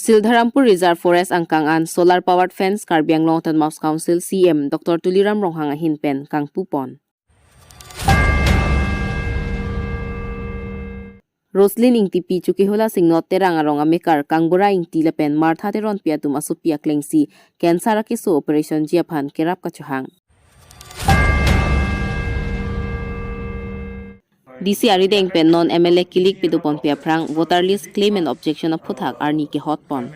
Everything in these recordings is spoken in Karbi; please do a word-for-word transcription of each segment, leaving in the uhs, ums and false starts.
Sildharampur Reserve Forest angkang an solar powered fence Karbi Anglong Autonomous Council C E M Doctor Tuliram Ronghang ahin pen kangpupon. Roslyn Ingtipi, Chokihola Singnot Terang arong amekar Kangbura Ingti lapen Martha Teronpi atum asopi aklengsi cancer akeso operation ji aphan kerap kachohang. D C arideng pen non M L A kilik pedoponpi aphrang voter list claim and objection aphuthak arni kehotpon.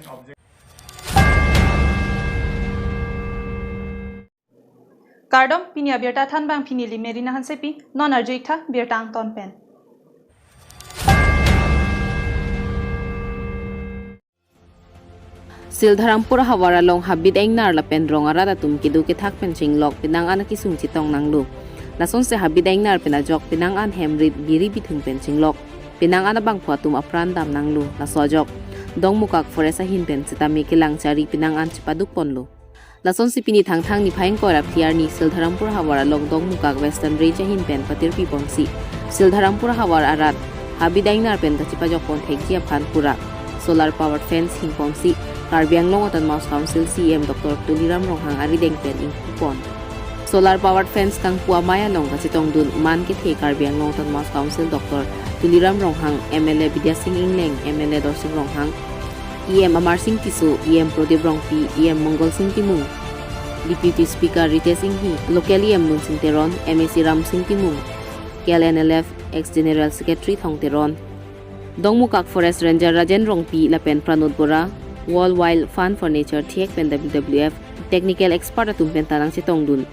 Kardom, pini abirta thanbang pini Limeri Nahan Sepi, non arju-ik tha birta angton pen. Sildharampur havar along habit ingnar lapen rong arat atum kedo kethak pen chinglok penang an akesung chetong nanglo. Lasonsi habit ingnar pen ajok penang an hem rit biri bithung pen chinglok penang an abangphu atum apran dam nanglo. Laso ajok Dongmukak Forest ahin pen sitame kelang chari penang an chepaduk ponlo. Lasonsi pini Thangthang niphai ingkoi ra phli arni Sildharampur havar along Dongmukak Western Range ahin pen patirpi ponsi Sildharampur havar arat habit ingnar pen kachepajok pon thekji aphan pura solar powered fence hing ponsi Karbi Anglong Autonomous Council C E M Doctor Tuliram Ronghang arideng pen ingpupon. Solar powered fence kangpu amei along kachetongdun man kethe Karbi Anglong Autonomous Council Doctor Tuliram Ronghang, M L A Bidya Sing Engleng, M L A Dorsing Ronghang, E M Amarsing Tisso, E M Prodip Rongpi, E M Mongolsing Timung, Deputy Speaker Ritesh Enghi, Local E M Lunsing Teron, M A C Ramsing Timung, K L N L F ex General Secretary Thong Teron, Dongmukak Forest Ranger Rajen Rongpi lapen Pranod Bora, World Wild Fund for Nature thiek pen W W F technical expert atum pen ta nangchetongdun.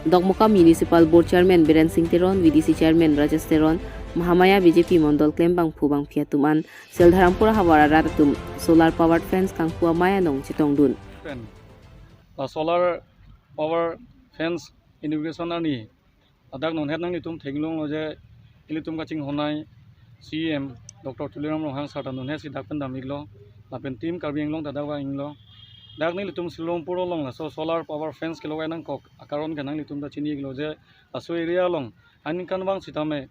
Dongmukak Municipal Board Chairman Biren Sing Teron, V D C Chairman Rajesh Teron, Mahamaya B J P Mondol klembangphu bangphi atum an Sildharampur havar arat atum solar powered fence kangpu amei along chetongdun. Pen, uh, solar power fence inauguration arni ladak nonhet nanglitum theklonglo je ilitum kachinghonnei C E M Doctor Tuliram Ronghang sir ta nonhet si dak pen dam-iklo, lapen Team Karbi Anglong ta dak vang-iklo. Dak nelitum Sildharampur along laso solar power fence kelok nangkok akaron ke nanglitum ta chini-iklo je laso area along aningkanvang sitame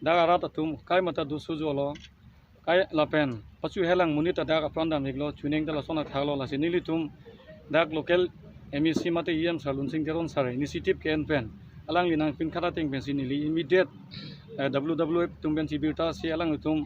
dak arat atum kaimata do sojolo. Kai lapen pachu helang monit ta dak apran dam-iklo, chuning ta lason athaklo, lasi nelitum dak local M A C mate E M sir Lunsing Teron sir initiative ke-en pen alangli nangpinkhat ateng pensi neli immediate, eh, W W F atum pensi birta si alangtum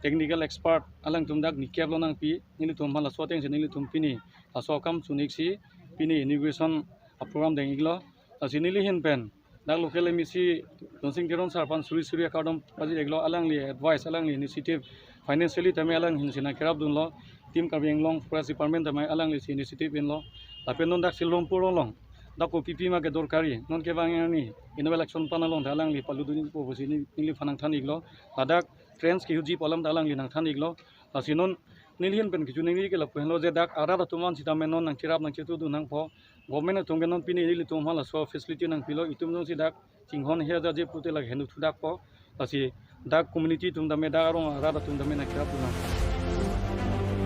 technical expert alangtum dak nikep lo nangpi, nelitum aphan laso atengsi nelitum pini laso akam chun-ik si pini inauguration aprogram deng-iklo. Lasi neli ahin pen dak local M A C Lunsing Teron sir aphan suri suri akardom pajir-iklo, alangli advice, alangli initiative, financially tame alang ahin si nangkerapdunlo, Team Karbi Anglong Forest Department tame alangli si initiative enlo. Lapen non dak Sildharampur along dak kopi pi ma ke dorkari, non kevang arni annual election aphan along ta alangli palutdunpo pusi neli, neliphan nangthan-iklo. Ladak trench kehutji pu alam ta alangli nangthan-iklo. Lasi non neli ahin pen kechoningri ke lapu henlo je dak arat atum an sitame non nangcherap nangchetudun nangpo. Government atum ke non pini ilitum aphan laso facility nangpilo, itum jongsi dak chinghon he aja je pute lake henu thudakpo. Lasi dak community atum tame, dak arong arat atum tame nangcherapdun nang.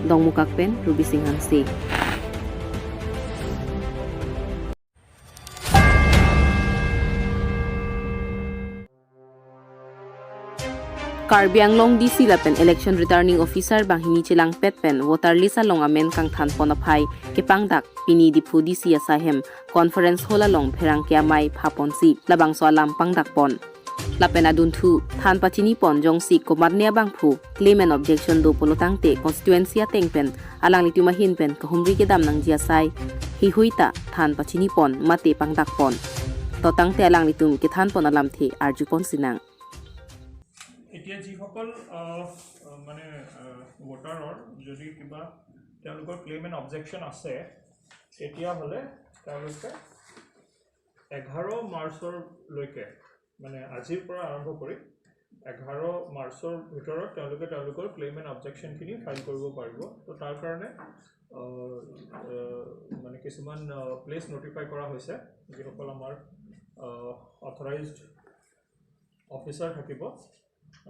Dongmukak pen Ruby Singh Hanse. Karbi Anglong D C lapen Election Returning Officer banghini chelangpet pen voter list along amen kangthanpon aphai kepangdak pini Diphu D C asai hem conference hall along pherangke amei phaponsi labangso alam pangdakpon. Lapen adunthu than pachinipon jongsi komatne abangphu claim and objection do pulotangte constituency ateng pen alanglitum ahin pen kahumri kedam nangji asai heihui ta than pachinipon mate pangdakpon. To tangte alanglitum kethanpon alamthe arjupon sinang. এতিয়া যিসকল, আহ, আহ, মানে, আহ, ভোটাৰৰ যদি কিবা তেওঁলোকৰ claim and objection আছে, তেতিয়াহ'লে তেওঁলোকে এঘাৰ মাৰ্চলৈকে, মানে, আজিৰ পৰা আৰম্ভ কৰি এঘাৰ মাৰ্চৰ ভিতৰত তেওঁলোকে তেওঁলোকৰ ক্লেইম এণ্ড অবজেকশ্যনখিনি ফাইল কৰিব পাৰিব। তো, তাৰ কাৰণে, আহ, আহ, মানে, কিছুমান, আহ, প্লেচ নটিফাই কৰা হৈছে, যিসকল আমাৰ, আহ, অথৰাইজড অফিচাৰ থাকিব,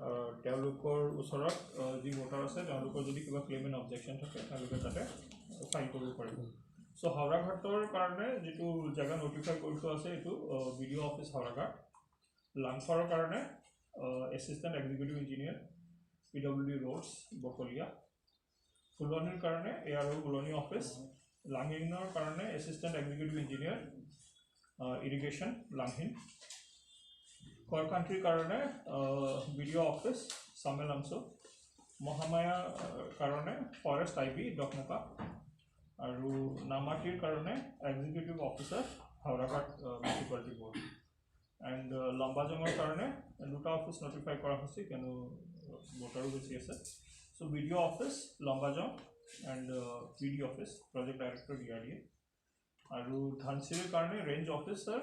আহ, তেওঁলোকৰ ওচৰত, আহ, যি ভোটাৰ আছে, তেওঁলোকৰ যদি কিবা ক্লেইম এণ্ড অবজেকশ্যন থাকে, তেওঁলোকে তাতে ফাইল কৰিব পাৰিব। চ' হাওৰাঘাটৰ কাৰণে যিটো জেগা নটিফাই কৰি থোৱা আছে, এইটো, আহ, B D O' office Howraghat. লাংফাৰৰ কাৰণে, আহ, assistant executive engineer, P W D roads, Bokolia. ফুলনিৰ কাৰণে A R O' Phuloni office, লাংহিনৰ কাৰণে assistant executive engineer, irrigation Langhin, খৰকান্থিৰ কাৰণে B D O' office Chamel Amchu, মহামায়াৰ কাৰণে ফৰেষ্ট আই বি দকমকা, আৰু নামাতিৰ কাৰণে executive officer Howraghat municipality board. And লম্বাজঙৰ কাৰণে দুটা অফিচ নটিফাই কৰা হৈছে, কিয়নো ভোটাৰো বেছি আছে। চ' বি ডি অ' অফিচ লম্বাজং and P D office, project director D R D A, আৰু ধনশিৰিৰ কাৰণে ৰেঞ্জ অফিচাৰ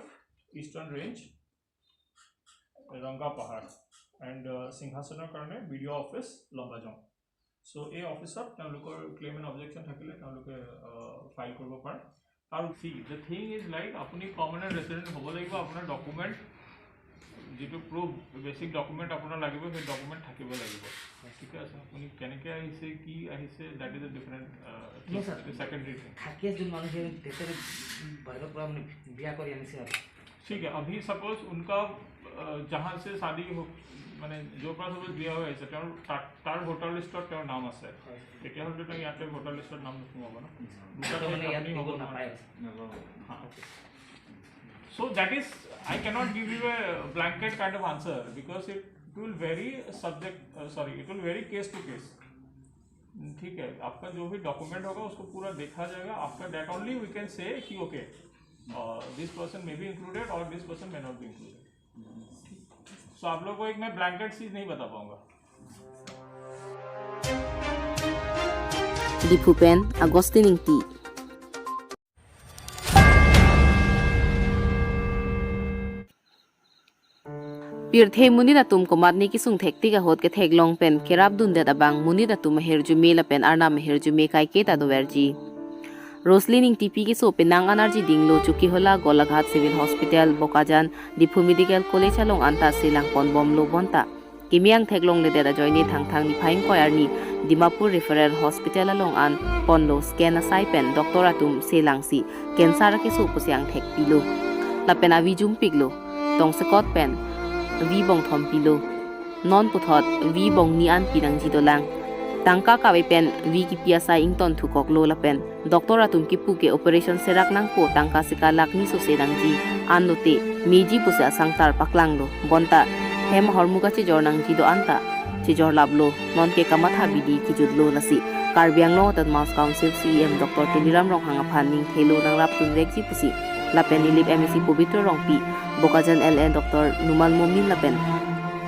ইষ্টাৰ্ণ ৰেঞ্জ ৰংগাপাহাৰ, এণ্ড সিংহাসনৰ কাৰণে বি ডি অ' অফিচ লম্বাজং। চ' এই অফিচত তেওঁলোকৰ ক্লেইম এণ্ড অবজেকশ্যন থাকিলে তেওঁলোকে ফাইল কৰিব পাৰে। আৰু see, the thing is like, আপুনি পাৰ্মানেণ্ট ৰেচিডেণ্ট হ'ব লাগিব, আপোনাৰ ডকুমেণ্ট, যিটো প্ৰুফ, বেচিক ডকুমেণ্ট আপোনাৰ লাগিব, সেই ডকুমেণ্ট থাকিব লাগিব। ঠিক আছে, আপুনি কেনেকৈ আহিছে, কি আহিছে, that is a different, uh, thing, No, sir. That is secondary thing. থাকি যোন মানুহ সেই তেখেতে বাহিৰৰ পৰা মানে বিয়া কৰি আনিছে আৰু। ठीक है, अभी सपोज उनका, अ, जहाँ से शादी हो, মানে য'ৰ পৰা সপোজ বিয়া হৈ আহিছে, তেওঁৰ তাৰ, তাৰ ভোটাৰ লিষ্টত তেওঁৰ নাম আছে, হয়। তেতিয়াহ'লে তেওঁ ইয়াতে ভোটাৰ লিষ্টত নাম নোসোমাব ন? দুটা তো মানে ইয়াত আপুনি দিব হ'ব নাপায়। নাপায়। হা। So that is, I cannot give you a blanket kind of answer because it will vary subject, uh, sorry, it will vary case to case. ठीक है, आपका जो भी डॉक्यूमेंट होगा उसको पूरा देखा जाएगा। After that only we can say कि okay, this person may be included और this person may not be included. So आप लोग को एक मैं ब्लैंकेट चीज नहीं बता पाऊंगा। Diphu pen Augustine Ingti. Pirthe monit atum komatne kesung thektik ahut ketheklong pen kerapdundet abang monit atum ahirjume lapen arnam ahirjume kaiketa doverji. Roslyn Ingtipi keso penang an arjidinglo Chokihola Golaghat Civil Hospital, Bokajan, Diphu Medical College along anta selang ponbomlo bonta keme angtheklongledet ajoine Thangthang niphai ingkoi arni Dimapur Referral Hospital along an ponlo, scan asai pen doctor atum selangsi cancer akeso pusi angthekpilo. Lapen avi jumpiklo, tongsekot pen vi bongthom pilo. Non puthot vi bongni an pinangji dolang. Tangka kave pen vi kipi asai ington thukoklo lapen doctor atum kipu ke operation serak nangpo tangka sika lakh ni sose nangji, anlote meji pusi asangtar paklanglo. Bonta hem ahormu kachejor nangji do-anta chejorlaplo, nonke kamatha bidi kijutlo. Lasi Karbi Anglong Autonomous Council C E M Doctor Tuliram Ronghang aphan ningthelo nangrapdunvekji pusi lapen Nilip M A C Pobitro Rongpi, Bokajan L A Doctor Numal Momin lapen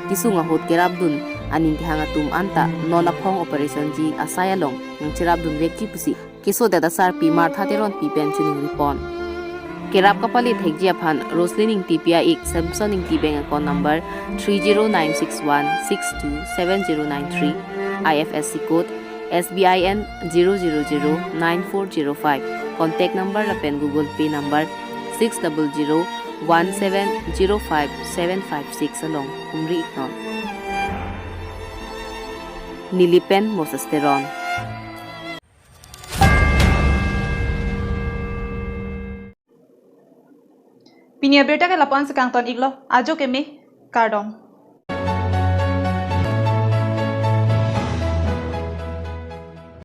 kesung ahut kerapdun aning kehang atum anta non aphong operation ji asai along nangcherapdunvekji pusi kesodet asarpi Martha Teronpi pen chiningripon. Kerap kapale thekji aphan Roslyn Ingtipi a-ik Samson Ingti bank account number three zero nine six one six two seven zero nine three, I F S C code S B I N zero zero zero nine four zero five, contact number lapen Google Pay number six double zero one seven zero five seven five six along humri-iknon. Nilip pen Moses Teron. Pini abirta ke lapu-an si kangton-iklo, ajo keme, kardom.